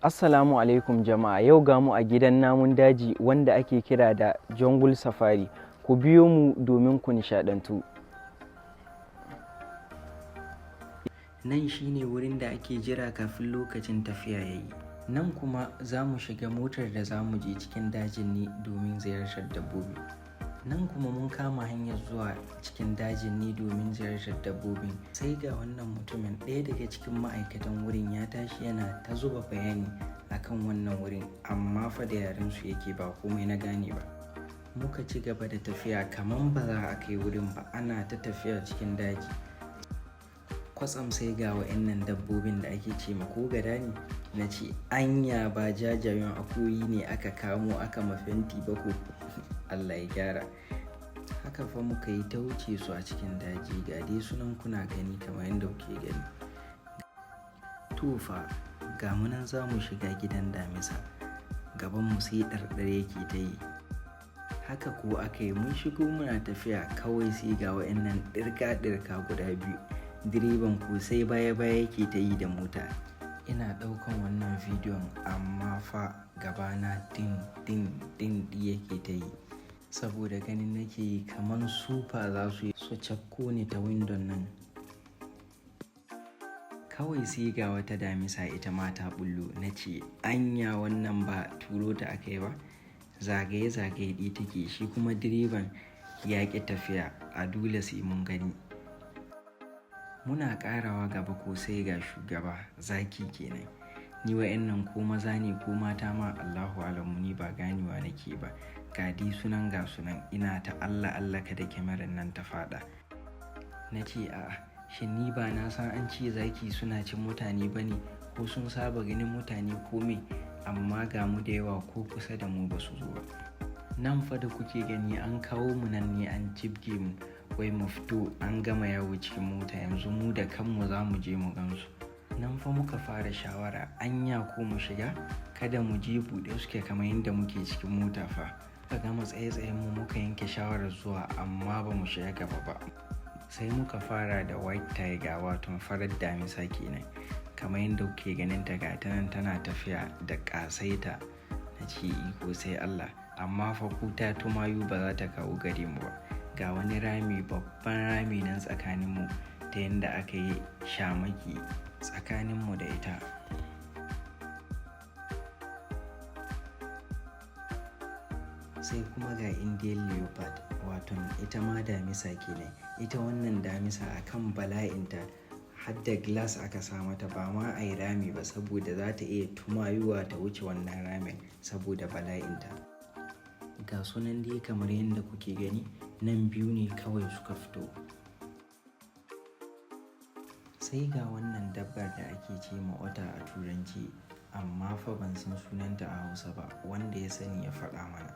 Assalamu alaikum jama'a, yau ga mu a gidan namun daji wanda ake kira da Jungle Safari. Ku biyo mu domin ku nishaɗantu. Nan shine wurin da ake jira kafin lokacin tafiya ya yi. Nan kuma za mu shiga motar da za mu je cikin dajin ne domin ziyartar dabbobi. Nan kuma mun kama hanyar zuwa cikin dajin ne domin ziyartar dabbobin. Sai ga wannan mutumin, ɗaya daga cikin ma'aikatan wurin, ya tashi yana ta zuba bayani akan wannan wurin, amma fa da yarensu yake, ba komai na gane ba. Muka ci gaba da tafiya kaman ba za a kai wurin ba, ana ta tafiya cikin daji. Kwatsam sai ga wa'innan dabbobin da ake ce ma ko gada ne. Na ce, "Anya ba jajayen akuyoyi ne aka kamo aka ma fenti ba ko?" Allah ya gyara. Haka fa muka yi ta wuce su a cikin daji, ga dai sunan kuna gani kamar yadda kuke gani. To fa, ga mu nan za mu shiga gidan damisa. Gabanmu sai ɗarɗar yake ta yi. Haka ko aka yi, mun shigo muna tafiya, kawai sai ga wa'innan ɗirka-ɗirka guda biyu. Direban ko sai baya-baya yake ta yi da mota. Ina ɗaukan wannan bidiyon, amma fa gabana din din din yake ta yi. Saboda ganin nake yi kaman super za su yi su cafko ni ta windon nan. Kawai sai ga wata damisa ita ma ta ɓullo. Na ce, "Anya wannan ba turo ta aka yi ba?" Zagaye-zagaye ɗi take, shi kuma direban ya ƙi tafiya, a dole sai mun gani. Muna ƙarawa gaba ko sai ga shugaba zaki kenan. Ni wa'innan ko maza ne ko mata ma, Allahu alamu, ni ba ganewa nake ba. Ga dai sunan, ga sunan, ina ta Allah Allah kada kyamarar nan ta faɗa. Na ce, "A'a, shin ni ba na san an ce zaki suna cin mutane ba ne, ko sun saba ganin mutane ko me? Amma ga mu da yawa, ko kusa da mu ba su zo ba." Nan fa da kuke gani, an kawo mu nan ne an jibge mu, wai mu fito, an gama yawo cikin mota, yanzu mu da kanmu za mu je mu gansu. Nan fa muka fara shawara, anya ko mu shiga, kada mu je buɗe suke kamar yadda muke cikin mota fa. Muka gama tsaye-tsayen mu, muka yanke shawarar zuwa, amma ba mu shiga gaba ba. Sai muka fara da white tiger, wato farar damisa kenan. Kamar yadda kuke ganin ta, ga ta nan tana tafiya da ƙasaita. Na ce, "Iko sai Allah." Amma fa kuta tumayu ba za ta kawo gare mu ba. Ga wani rami, babban rami nan tsakanin mu, ta yadda aka yi shamaki tsakanin mu da ita. Sai kuma ga Indian leopard, wato ita ma damisa kenan. Ita wannan damisa, akan bala'inta har da glass aka sa mata, ba ma a yi rami ba, saboda za ta iya tumayuwa ta wuce wannan ramin saboda bala'inta. Ga sunan dai kamar yadda kuke gani nan, biyu ne kawai suka fito. Sai ga wannan dabbar da ake ce ma otter a turanci, amma fa ban san sunanta a Hausa ba, wanda ya sani ya faɗa mana.